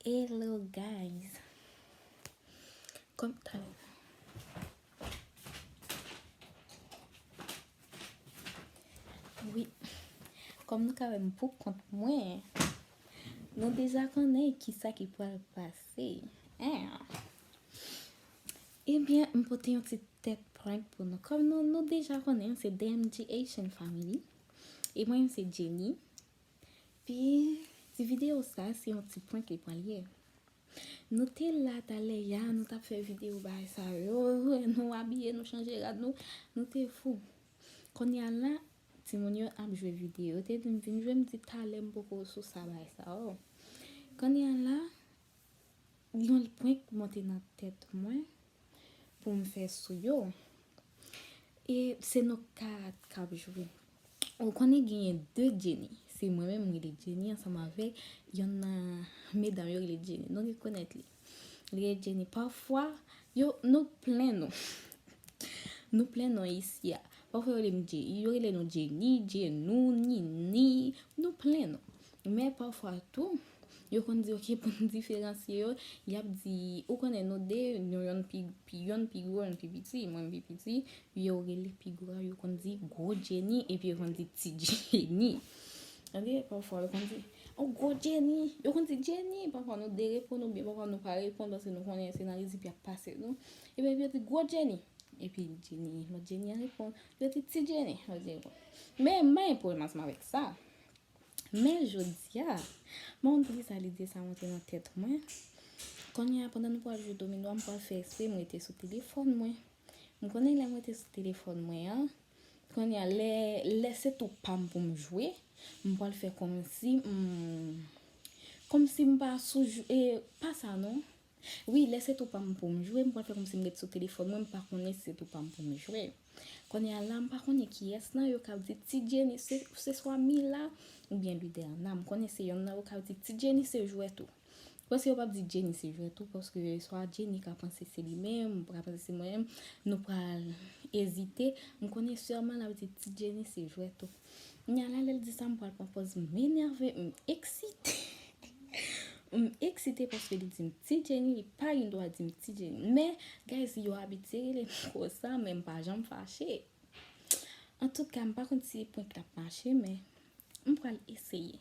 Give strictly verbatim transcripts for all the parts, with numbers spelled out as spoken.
Hello guys. Kòm talè. Wi. Kòm nou ka wè m pou kont mwen, nou deja konnen kisa ki pral pase. Hein? Ebyen, m pote yon ti tèt prank pou nou. Kòm nou, nou deja konnen, m se D M G Haitian Family. E mwen, m se Jenny. Pi, ti videyo sa, se yon ti prank li pral ye. Nou te la talè ya, nou t ap fè videyo bagay sa yo, nou abiye, nou chanje rad, nou, nou te fou. Kounye a la, timoun yo ap jwe videyo. Yo te di m vin jwe, m di talè m poko sou sa bagay sa yo. Kounye a la, yon prank monte nan tèt mwen pou m fè sou yo. E se nou kat k ap jwe. Ou konnen genyen de Jenny. Se mwen menm m rele Jenny ansanm avèk yonn nan medam yo rele Jenny. Nou rekonèt li. Li rele Jenny. Pafwa, yo, nou plen non. Nou plen non isi a. Pafwa yo rele m Je-, yo rele nou Jenny, Jenou, Nini. Nou plen non. Men pafwa tou, yo konn di, oke, pou n diferansye yo, y ap di, ou konnen nou de, nou yonn pi, pi, yonn pi gwo, yonn pi piti, mwen m pi piti, yo rele pi gwo a, yo konn di gwo Jenny, epi yo konn di ti Jenny. Tande, pafwa yo konn di, o gwo Jenny, yo konn di Jenny, pafwa nou dereponn oubyen pafwa nou pa reponn paske nou konnen se nan rizib y ap pase nou. Epi, epi yo di gwo Jenny, epi Jenny, lòt Jenny a reponn, yo di ti Jenny, lòt Jenny reponn. Men m pa gen pwoblèm ansanm avèk sa. Men jodi a, m pa konn poukisa lide sa monte nan tèt mwen. Kounye a, pandan nou pral jwe domino a, m pral fè eksprè m rete sou telefòn mwen. M konnen lè m rete sou telefòn mwen an, kounye a, lè, lè se tou pa m pou m jwe, m pral fè kòmsi, m, kòmsi m pa sou jwe, e, pa sa non. Wi, lè se tou pa m pou m jwe, m pral fè kòmsi m ret sou telefòn mwen, m pa konnen si se tou pa m pou m jwe. Kounye a la, m pa konnen kiyès nan yo k ap di ti Jenny, se, se swa Mila oubyen Luderna. M konnen se yonn nan yo k ap di ti Jenny se jwèt ou. Paske yo p ap di Jenny se jwèt ou, paske swa Jenny ka panse se li menm, ou ka panse se mwen menm, nou pral ezite. M konnen sèman l ap di ti Jenny se jwèt ou. Kounye a la, lè l di sa, m pral pran pòz m enève, m eksite. M eksite paske li di m ti Jenny, li pa gen dwa di m ti Jenny. Men, guys, yo abitye rele m konsa, men m pa janm fache. Antouka, m pa konn si prank la ap mache, men m pral eseye.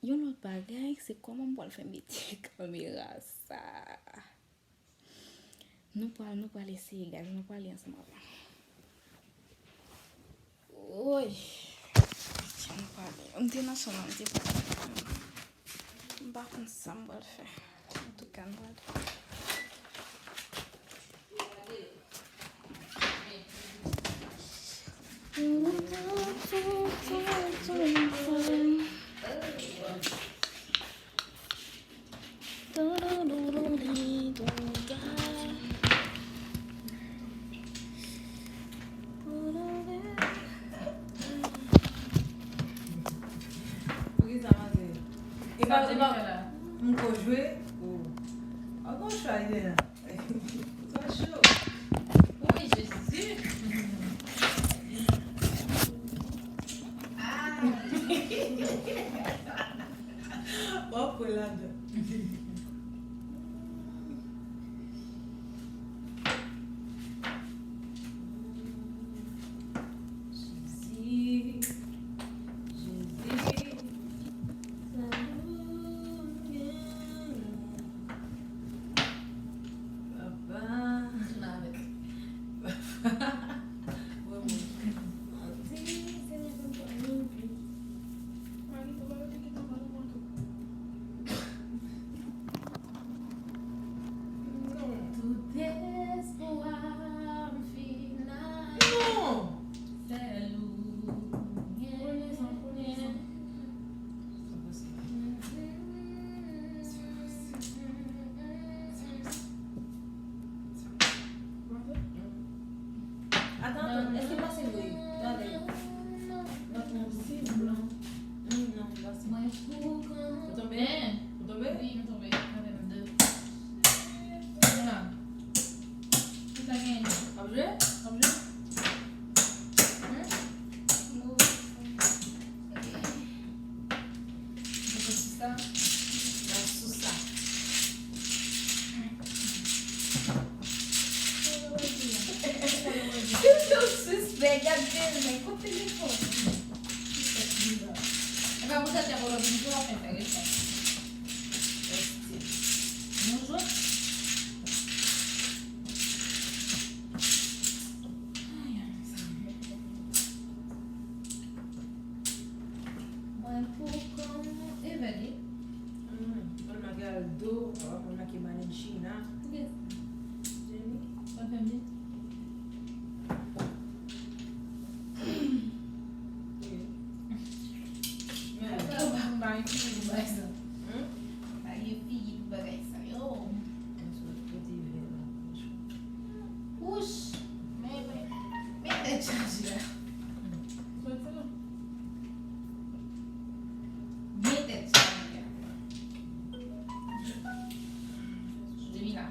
Yon lòt bagay, se kòman m pral fè mete kamera sa. Nou pral, nou pral eseye, guys. Nou pral li ansanm avè m. Woy. Nou pral li. M te nan chanm nan, m te pral li. M pa konn sa m pral fè. Antouka, nou pral li. Poukisa, manzè? E pa, e pa, m ko jwe? Oh. Ankò chwa ye la. Sa cho. Wi, Jezi. Ah. W ap kwè ladan. Jezi, Jezi, sa nou genyen. Papa. Tounen avèk. Papa. Wè mwen. Madi, se nan vennntwa minit. Mari, papa, yo te gentan ba nou manto. Non. Tout espwa m fin la. Non. Sèl ou. Pran lizan, pran lizan. Atan, atan, èske pase vre? Gade. Ou tonbe? Ou tonbe? Wi, m tonbe. Gade m de. Kisa genyen? W ap jwe? W ap jwe? Hmm? Mwen sou sa. Mwen sou sa. Sa pou tèt ya, pou lòt jou, w ap fè fè respè. Esti. Nou jwe. Ay, ay, sa. Mwen pou kòm Evèl ye. Hmm, mwen make Aldo, oh, mwen make Malinchina. Ok. Jenny. Mwen fè byen. Men. Mwen pa gen figi pou bagay sa. Hmm? Mwen pa gen figi pou bagay sa yo. Mwen sou kote vè la. Wouch! Men, men, men tèt chaje a. Soti la. Byen tèt chaje a. Depi la.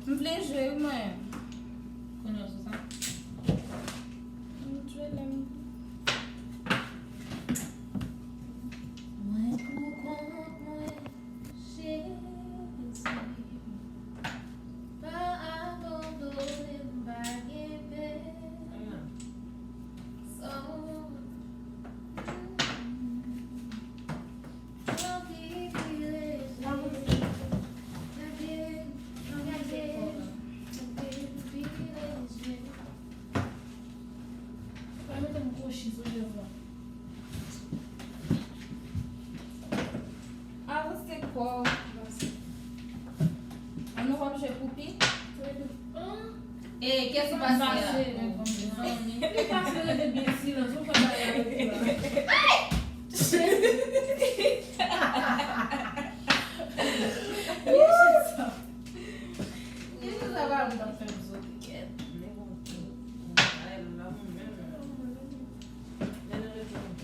M vle jwe, wi, mwen. Kounye a, se sa? M jwe lè m. Mwen pou kont mwen, Jezi. Pa abandone m, pa gen pè. So, Avanse kò w. An nou w ap jwe poupi? E, kès ki pase a? Li pase rete byen silans, ou fè bagay avèk li la. Li se sa. Li se sa, pa m t ap fè m sote kèt. Men bon, bagay la, mwen menm. Lè nou retounen.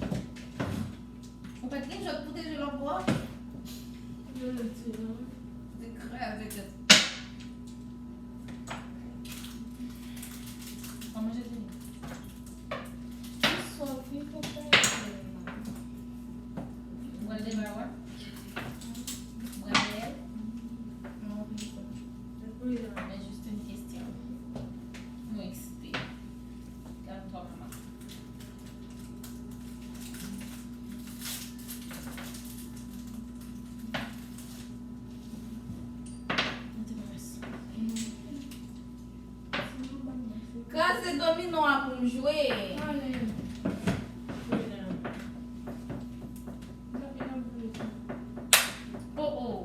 Ou pa t gen jwèt pou te jwe lòt bò a? Yo retire. Te kraze tèt. Kòman je te di? Ou sòfi pou fè. Ou pral debare? Ou pral dèyè? Non, plis. Men jis yon kesyon. Mwen eksite. Kalm twa, manman. Kraze domino a pou m jwe. Oh, oh.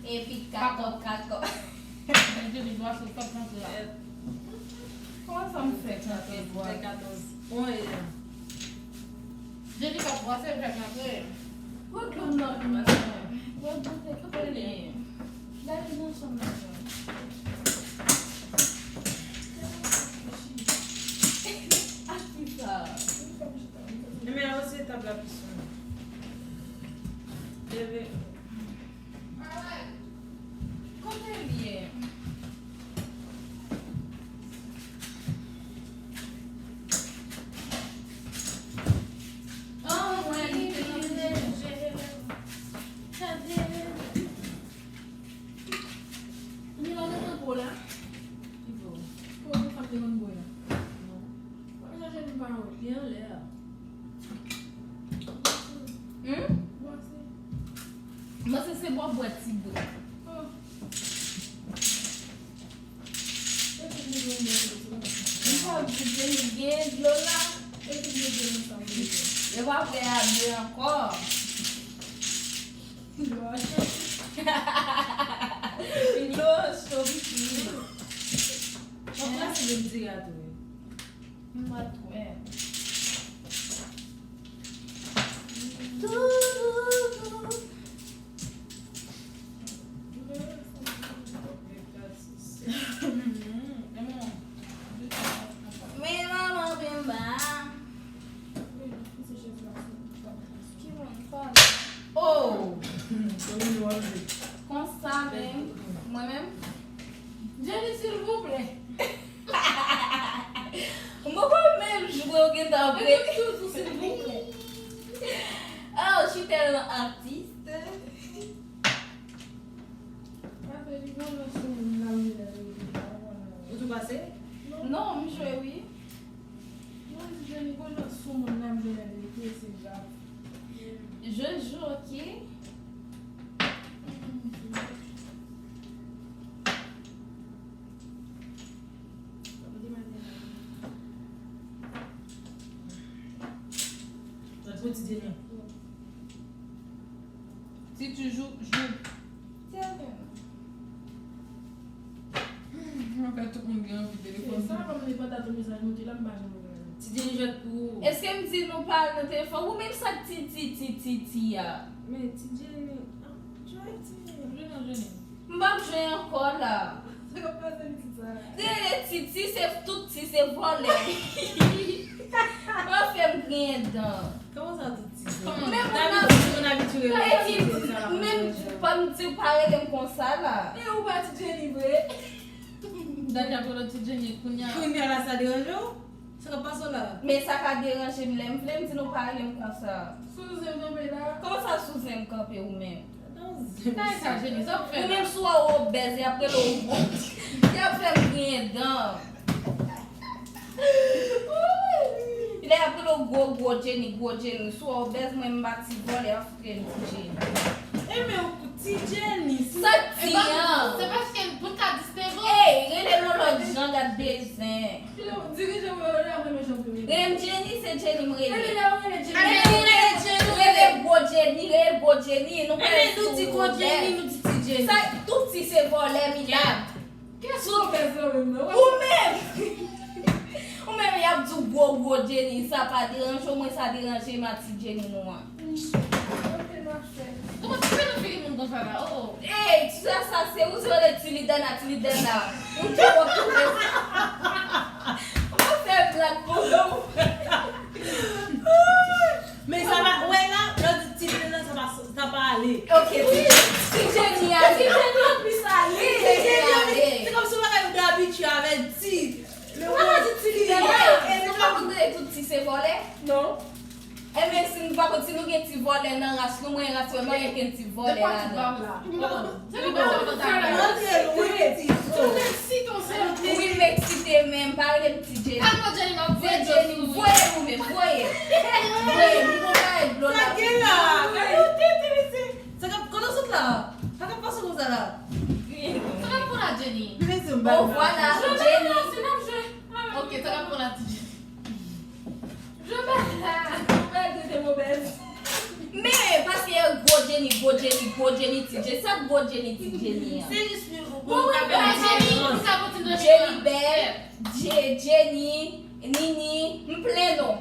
Epi kakò, kakò. Kòman sa m fè katòz bwa? Katòz. Bon, e. Jezi k ap bwase, m fèk rantre. Kot dlo m nan pi maten? Kot dlo m nan pi maten? Gade nan chanm nan. Ak ki sa? Enben, avanse tab la plis. Leve. Kote l ye? Anmwey, li te nan menm. Gade. Li la nan po la. Ki po? Po nou pa te konn bwè a. Non. Mwen chache m pa wè. Li anlè a. Hmm? Bwase. Mwen se, se bò bwè ti bout. Oh. Epi m bezwen bwè dlo. M pa vle gen dlo la. Epi m bezwen sa m bezwen. Yo pa vle a de ankò. Dlo cho pitit. Mwen prese vin di a tou. M pa t wè. Konsa menm, mwen menm. Jenny, silvouplè. Mwen pa menm jwe ou gentan prete. Toujou silvouplè. Oh, je suis tellement artiste. Ou tou pase? Non, m jwe wi. Mwen di Jenny, bon, nan sou moun nan, m vin rete, se grav. Je joue, ok? Ti toujou jou. Mwen fè tout moun gen anvi telefòn. Sa pa mande pata tou mesaj monte la, m pa janm wè. Ti Jenny jwèt pou ou. Èske m di nou pa al nan telefòn? Ou menm sa ti, ti, ti, ti, ti a. Men Ti Jenny, ah, jwe ti. Jwe nan Jenny. M p ap jwe ankò la. Sa k ap pase pitit sa la? Rele ti, ti se tout ti se vòlè. Mwen fè m griyen dan. Kòman sa tout ti se? Men moun nan, epi menm pa m di w pa rele m konsa la. E ou pa Ti Jenny vre? Dani ap rele w Ti Jenny kounye a. Kounye a la sa deranje w? Sa k ap pase w la? Men sa ka deranje m lè m vle m di nou pa rele m konsa. Sou zen m kanpe la. Kòman sa sou zen m kanpe ou menm? Nan zen m. Sa e sa Jenny, sa w fè la? Ou menm si w wè w obèz, y ap rele w gwo. Y ap fè m griyen dan. Lè y ap rele w gwo gwo Jenny, gwo Jenny. Si w wè w obèz, mwen m pa ti vòlè, y ap foutre m Ti Jenny. E men Ti Jenny, si sa ti an. Se paske pou n ka distenge w. Ey, rele m yon lòt jan, gad bezwen. Dirije mwen yo la, mwen menm jan pou yo. Rele m Jenny, se Jenny m rele. Ebyen lè ou rele Jenny. Ebyen ou rele Jenny, rele gwo Jenny, rele gwo Jenny. Nou pa sou. Ebyen nou di gwo Jenny, nou di ti Jenny. Sa, tout ti se vòlè, Mila. Kès ou obèz lan menm nan? Ou menm! Ou menm, y ap di w gwo gwo Jenny, sa pa deranje w, mwen sa deranje m a ti Jenny nou an. Ok, m ap fè. Kòman ti fè nou figi moun konsa la? Oh, oh. Ey, sa, sa se ou se rele ti lidè na, ti lidè na. Ou twò tou. Ou fè blag pou nou. Men sa pa, wè la, lè w di ti lidè na, sa pa, sa pa ale. Ok, ti, ti Jenny ale. Ti Jenny an plis ale. Ti Jenny ale. Se kòmsi w pa ka abitye avè ti. Ou pa di ti lidè na. E nou pa konn rele tout ti se vòlè? Non. Ebyen, si nou pa konn, si nou gen ti vòlè nan ras nou, mwen ras mwen, mwen gen ti vòlè ladan. Wi, m eksite, men m pa rele m ti Jenny. Voye Jenny, voye ou menm, voye. Voye, m gon kay dlo la. Sa k ap, kote w sot la? Sa k ap pase konsa la? Sa k ap pran la, Jenny? Vini sou m. Oh, vwala, Jenny. Ok, sa k ap pran la, ti Jenny? Jwe bèl la. Ou bèl, trete m obèz. Men, paske gwo Jenny, gwo Jenny, gwo Jenny, ti Jenny. Sa gwo Jenny, ti Jenny an? Se jis pou, pou nou ka fè diferans. Jenny bèl, Je-, Jenny, Nini, m plen non.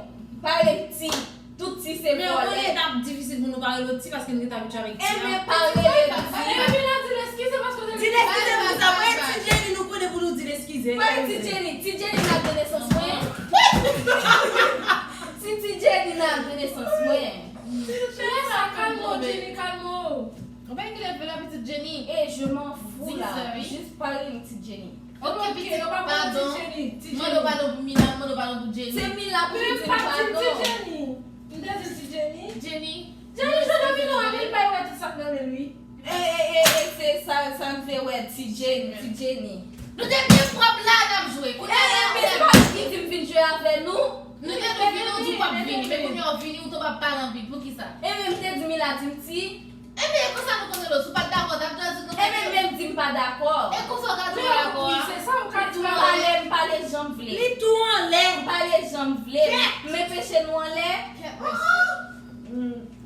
Pa rele m ti. Tout ti se vòlè. Men ou konnen t ap difisil pou nou pa rele w ti paske nou te abitye avèk ti a. Ebyen, pa rele m ti. Epi la di l eskize paske w te di l eskize pou sa. Mwen, ti Jenny, nou konnen pou nou di l eskize. Mwen, ti Jenny, ti Jenny nan renesans mwen. Si ti Jenny nan renesans mwen. Jenny, kalme w, Jenny, kalme w. Ou pa ki leve la, pitit Jenny. E, je m'en fous la. Jis pa rele m ti Jenny. Ok, pitit, padon. Mande w padon pou Mila, mande w padon pou Jenny. Se Mila pou ki di m padon. M te di ti Jenny. Jenny. Jenny, jodi a Mila anvi bay wè tout sa k nan men l, wi. E, e, e, e, se sa, sa m te wè, ti Jenny, ti Jenny. Nou te gen pwòp la n ap jwe. Kounye a la, se pa ki di m vin jwe avè nou. Nou te vin, nou di w p ap vini, men kounye a w vini, ou tou p ap pale anpil. Poukisa? Ebyen, m te di Mila di m ti. Ebyen, e konsa nou konn rele w. Si w pa t dakò, w t ap di nou. Ebyen, menm di m pa dakò. E konsa w ka di w pa dakò a? Wi, se sa m ka di w la. M pale, m pale jan m vle. Li tou anlè. M pale jan m vle. M enpeche nou anlè. Kèt, mèsi.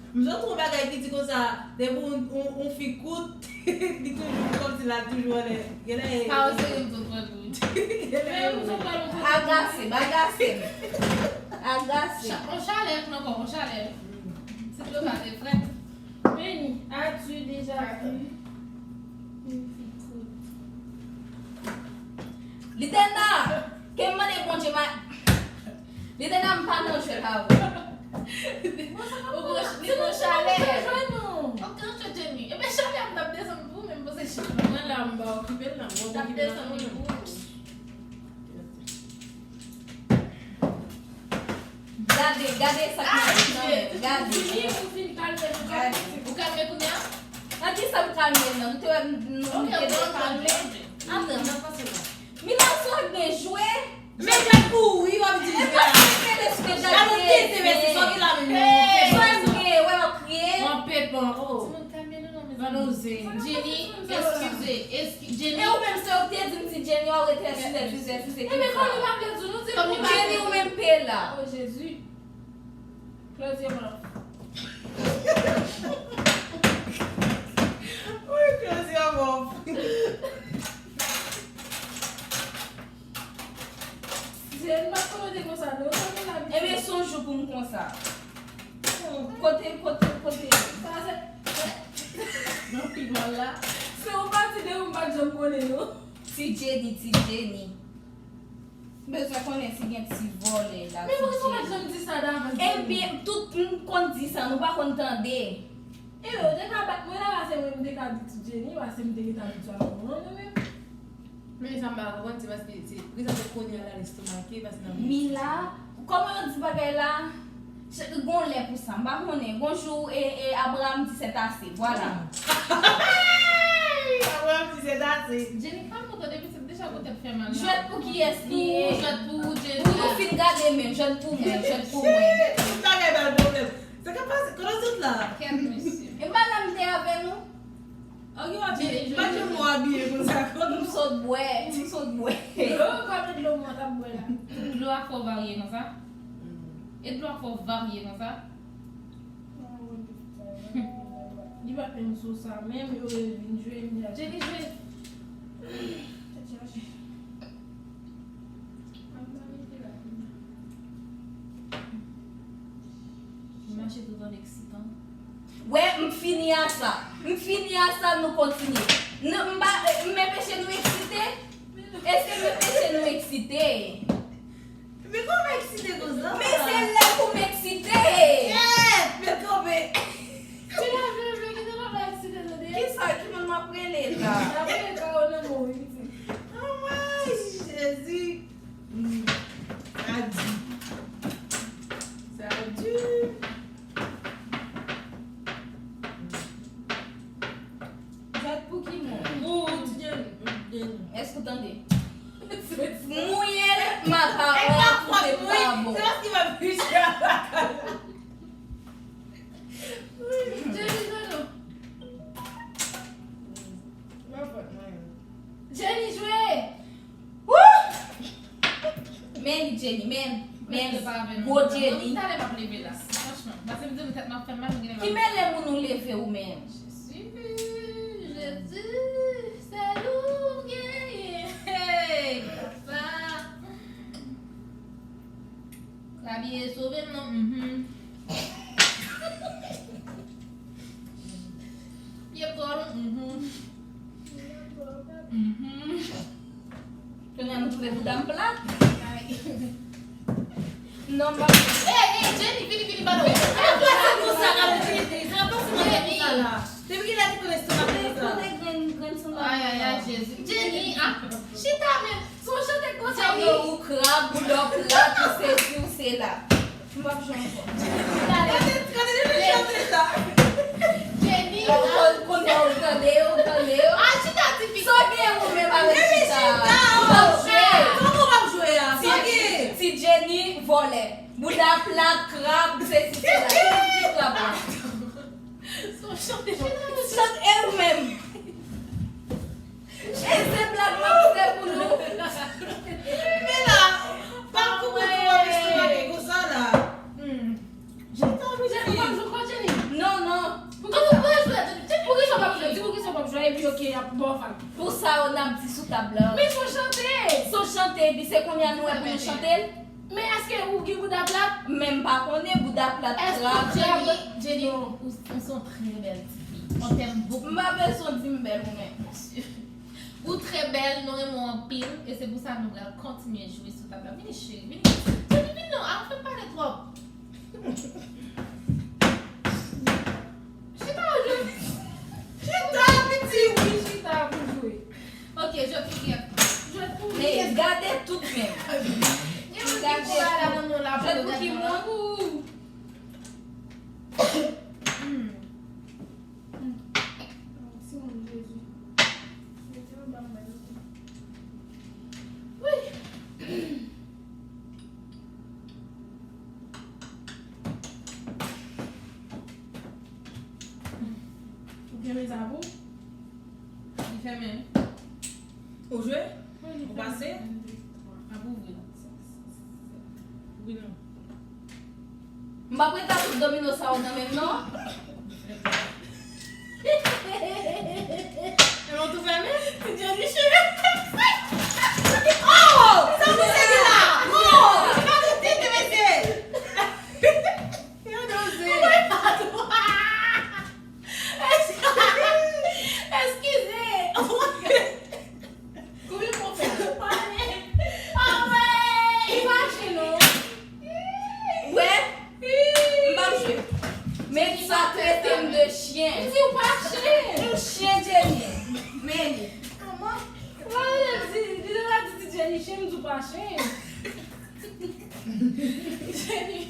M sot yon bagay ki di konsa, depi yon, yon, yon fi kout, li toujou kòmsi l ap toujou anlè. Genlè. Pa oze rele m tout pran tout. Genlè. Agase m, agase m. Agase m. Yon chalè, non, yon chalè. Si dlo pa te frèt. Benny, as-tu déjà vu une fille courte? Lidena, ke m mande Bondye ma. Lidena, m pa nan jwèt avè w. Ou gon, li gon chalè. Ok, antre Jenny. Ebyen, chalè m t ap M pa okipe l nan, mwen Tap okipe l desann nan. Li pou ou. Gade, gade sa k nan nan men. Gade. Fini pou fin kalme nou. Gade. Ou kalme kounye a? Nan ki sa m kalme nan? Nou te wè m nou Ok, te bon, kalme. Atann, nan pase la. Milanso gen jwe. Men gad pou wi w ap di m gad. Respè Gad ou tete mèsi sòk la menm. Sòm gen wè w ap kriye. Mwen pepan oh. Timoun kalme nou non, mezanmi. Malozen. Jenny, eskize, eskize, Jenny. E ou menm se ou te di m di Jenny w rete sou tèt sou tèt sou tèt. Ebyen kòm li pa vle di nou di pou Jenny ou menm pe la. Oh Jezi. Claudia mò. Wi, Claudia mò. Jen pa konnen te konsa non, sa men la. Ebyen se yon jou pou m konsa. Kote, kote, kote. Sa se Nan pi mal la. Se yon pati de ou m pa t janm konnen non. Ti Jenny, ti Jenny. M bezwen konnen si gen ti vòlè la. Men poukisa ou pa t janm di sa davan? Ebyen, tout moun konn di sa, nou pa konn tande. E ou te ka bat mwen la, pase mwen m te ka di ti Jenny, pase m te gentan abitye avè w non, nou menm. Men sa m pa konprann se paske se poukisa se kounye a la l estomake paske nan Mila, kòman yo di bagay la? Gon lè pou sa, m pa konnen. Gon jou e, e Abraham di sètase, vwala. Abraham di sètase. Jenny pa kontan depi se deja pou tèt fè mal la. Jwèt pou kiyès li ye? Jwèt pou Jenny. Pou nou fin gade menm, jwèt pou mwen, jwèt pou mwen. Tout bagay ba l pwoblèm. Sa ka pase kote w sot la? Kèt mesye. E madanm te avè nou? Ok, w abiye. Pa janm w abiye konsa. M sot bwè, m sot bwè. Yo, kote dlo mwen t ap bwè la? Dlo a fè w varye konsa? E dlo a fè w varye konsa? Li pa t menm sou sa menm, yo vin jwe m la. Jenny jwe. Tèt chaje. Li mache tout an eksitan. Wè, m fini a sa. M fini a sa, nou kontinye. M pa, m enpeche nou eksite? Èske m enpeche nou eksite? Men kòman eksite konsa? Men se lè pou m eksite. Kèt, men kanpe. Ti la vle vle kite lòt la eksite tande. Kisa, ki moun m ap rele la? Apre ka ou nan mou wi. Anmwey, Jezi. Sa di. Sa di. Jwèt pou ki moun? Pou ti Jenny. Jenny. Èske w tande? Mouye l, ma pawòl, koute m pa bon. Se paske m ap pije a la kay la. Jenny jwe non. Jenny jwe. Men li Jenny, men, men gwo Jenny. Talè m ap leve la. Franchman, paske m di nou tèt m ap fè m mal, m genlè m ap Ki mele moun ou leve ou menm? Jezi, Jezi, se ou m genyen. Hey, papa. Krabiye sove m non. Mhm. Pye pòl, mhm. Mhm. Kounye a nou twouve bouda m plat. Ay. Non, m pa. Hey, hey, Jenny, vini, vini, balo. Gade pase konsa, gade tete. Gade pase konsa la. Depi kilè te konn estomak konsa? Konnen grenn, grenn sanba. Ay, ay, ay, Jezi. Jenny, ah, chita men. Se yon chante konsa, Sa wi. Yo ou krab, bouda w plat, ou sesi, ou sela. M p ap jwe ankò. Gade, Gade, gade, gade chante sa. Jenny, Ou konn, konn, ou tande yo, ou tande yo. ah, chita, ti fi. Sa w gen ou menm avèk chita? Chita, Ou p ap jwe. Kòman w ap jwe a? Sa Ti, gen. Ti Jenny vòlè. Bouda plat, krab, sesi, sela. Ki krab la? Se yon chante. Chante e ou menm. E se blag m ap fè pou nou. Men la, pa konprann kòman w estomake konsa la. Hmm. Chita, Jenny, w ap jwe ankò, Jenny? Non, non. Poukisa w pa jwe? Jenny, poukisa w pa jwe? Di poukisa w pa jwe? Epi, ok, y ap ba w vag. Pou sa, yo n ap di sou tab la. Men se yon chante. Se yon chante, epi se kounye a nou wè pou nou chante l. Men èske ou gen bouda plat? Men m pa konnen, bouda plat, Èske krab. Jenny, Jenny, ou, ou se yon trè bèl ti fi. On t'aime beaucoup. M pa bezwen di m bèl ou menm. Ou trè bèl, nou renmen w anpil, e se pou sa nou pral kontinye jwe sou tab la. Vini cheri, vini. Jenny, vini non, al fè m pale twòp. Chita ou jwe. Chita, piti, wi, chita pou jwe. Fèmen sa pou. Li fèmen. Ou jwe? Ou pase? Ap ouvri. Ouvri non. M p ap ret ak tout domino sa yo nan men m non. E mwen tou fèmen? Ti Jenny cheve. Oh! Sa misye gen la? Oh! Se pa de tèt mesye. Yo doze. Mwen pa dwa. Eskize. Konbyen pwen w fè? Anmwey! Li fache non. Wè, m p ap jwe. Men sa trete m de chyen. Li di w pa chyen. M chyen Jenny. Men li. Kòman? Wè, li di, li te la di ti Jenny chyen, m di w pa chyen. Jenny,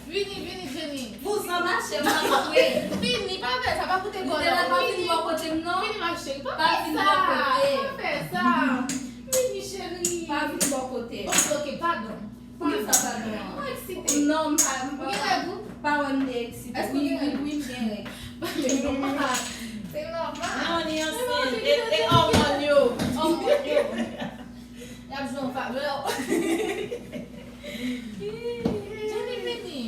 vini, vini, Jenny. Vouzan mache, m ap jwe. Vini, pa fè sa, pa koute kò la. Vini, pa vin bò kote m non. Vini, ma cheri, pa fè sa. Pa vin bò kote. Pa fè sa. Vini, cheri. Pa vin bò kote. Ok, ok, padon. Poukisa padon an? Mwen eksite. Non, m pa, m pa, pa wè m te eksite. Èske w gen règ? Wi, wi, m gen règ. Se nòmal. Non, li ansent. E, e òmòn yo. Òmòn yo. Y ap jwe yon favè. Jenny vini.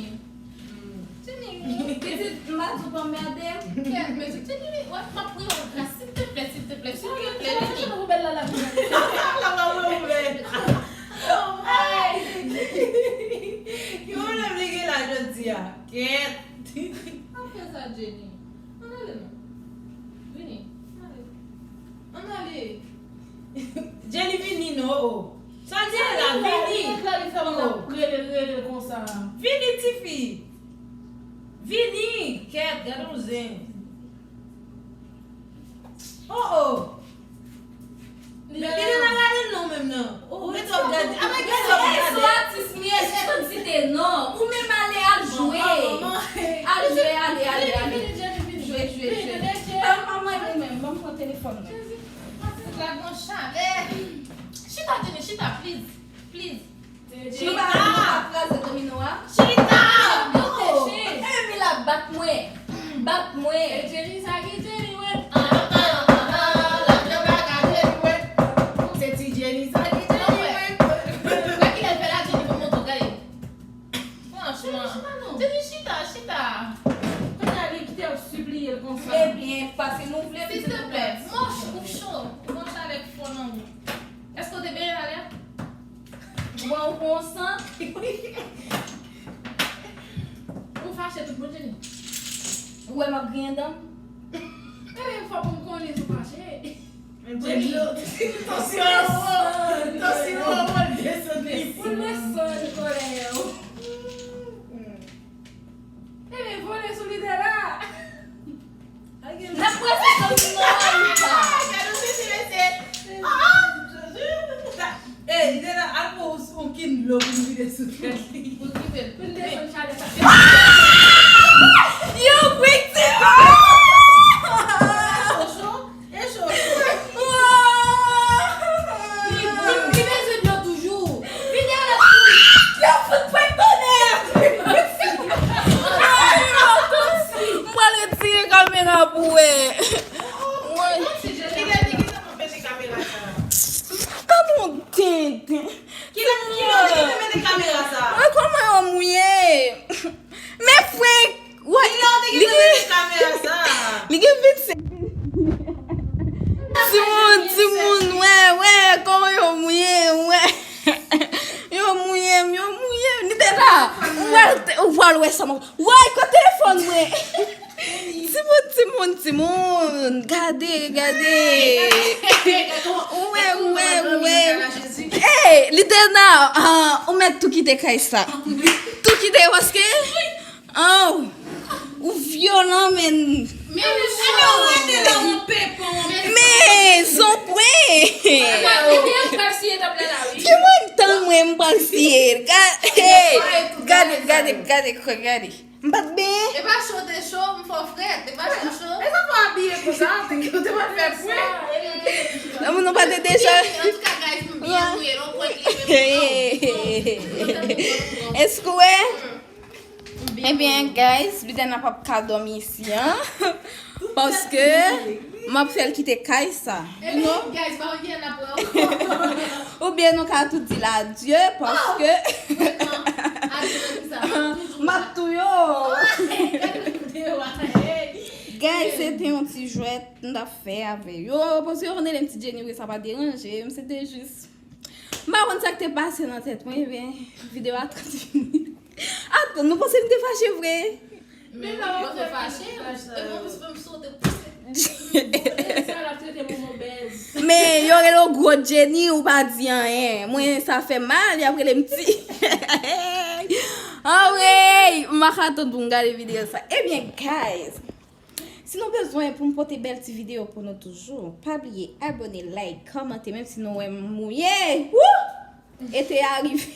Jenny vini. Pitit, m pa di w pa anmède m. Kèt, men Jenny vini. Wè, m ap priye w gras, silteplè, silteplè, silteplè, vini. Chanjè poubèl la, la. La, la, la, la. Ay! Ki pwoblèm li gen la jodi a? Kèt. Pa fè sa, Jenny. Ann ale non. Vini. Ann ale. Ann ale. Jenny vini non, oh. Sa l di la, vini. Li anklè, li fè moun ap rele, rele konsa. Vini, tifi. Vini. Kèt, gade yon zen. Oh, oh. Men li te nan gade l non menm nan. Ou rete w ap gade. Apa gade w ap gade. Sou atis m ye, se kantite non. Ou menm ale, al jwe. Al jwe, ale, ale, ale. Jwe, jwe, jwe. Pa, pa mande ou menm, ban m pran telefòn nan. Jezi, pase la gon chalè. Chita, Jenny, chita, please. Please. Nou pa, nou pa kraze domino a. Chita! Yo, yo, yo. Emi la bat mwen. Bat mwen. E Jenny sa ki Jenny, wè. Ah, ah, ah, ah, la vye bagay Jenny, wè. Se ti Jenny sa ki Jenny, wè. Wè kilè l fè la, Jenny, pou montre w, gade. Franchman. Jenny, chita, non. Jenny, chita, chita. Kounye a, li kite ap sipliye l konsa. Ebyen, paske nou vle pitit nou. Silteplè, mòch ou cho. Ou gon chalè ki fò nan ou. Èske w te benyen talè? Bon, ou pran yon sant. Ou fache tout moun, Jenny. Ou wè m ap griyen dan m? Ebyen, fò pou m konnen si w fache. Jenny, tansyon an wo, tansyon an wo, desann li. Pou l desann kòlè yo. Ebyen, vole sou lidè la. N ap prese domino a ou pa? Gade yon sesi mesye. Ey, li te la al pran yon kin dlo pou l vide sou tèt li. Pou l kite l, pou l desann chalè sa. Yo, kwik ti. Cho, cho. E cho, cho. Li, li, li bezwen dlo toujou. Vide l. Yo, fout prank tonè. M pral retire kamera pou wè. Mwen. Ki lè li gentan ap mete kamera sa? An nou tenten. Ki lè, ki lè li gentan mete kamera sa? Mwen kòman yo mouye? Men frenk, wè, li gen, li gen vennsenk. Timoun, timoun, wè, wè, kòman yo mouye, wè. Yo mouye m, yo mouye m. Li te la. Ou pral, ou pral wè sa, mwen. Woy, kote telefòn mwen? Timoun, timoun, timoun. Gade, gade. Ou wè, ou wè, ou wè. Ey, Lidena, ah, ou mèt tou kite kay sa. Tou kite, paske, oh, ou vyolan, men. Men ou cho. Men zonpwen. Ki mwen tann mwen, m pral siye. Ga-, hey, gade, gade, gade, gade, gade. M pa t benyen. E pa cho te cho, m fè w frèt. E pa cho cho. E sa fè w abiye konsa, te, ou te pral fè prank. Nan moun nou pa te deja. Antouka, guys, m byen mouye, non, prank li, men non. Èske w wè? Ebyen, guys, Lidiana p ap ka dòmi isi an. Paske m ap fè l kite kay sa. You know? Guys, pa oubliye n ap wè ankò. Oubyen nou ka tout di l adye paske Adye nan ki sa? M ap touye w. Gade videyo a. Hey. Guys, se te yon ti jwèt m t ap fè avè yo. Paske yo konn rele m ti Jenny, vre sa pa deranje m, se te jis. M pa konn sa k te pase nan tèt mwen, ebyen, videyo a trant minit. Atann, nou panse m te fache vre? Men mwen te fache, e mwen plis fè m sote pouse. Sa l ap trete momo bèz. Men yo rele w gwo Jenny, ou pa di anyen. Mwen, sa fè mal, y ap rele m ti. Anwey, m pa ka tann pou m gade videyo sa. Ebyen, guys, si nou bezwen pou m pote bèl ti videyo pou nou toujou, pa bliye abòne, like, kòmante, menm si nou wè m mouye. Woo! Ete a rive.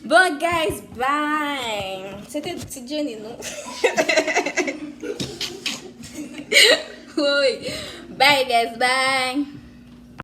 Bon, guys, bye. Se te ti Jenny, non? Woy. Bye, guys, bye.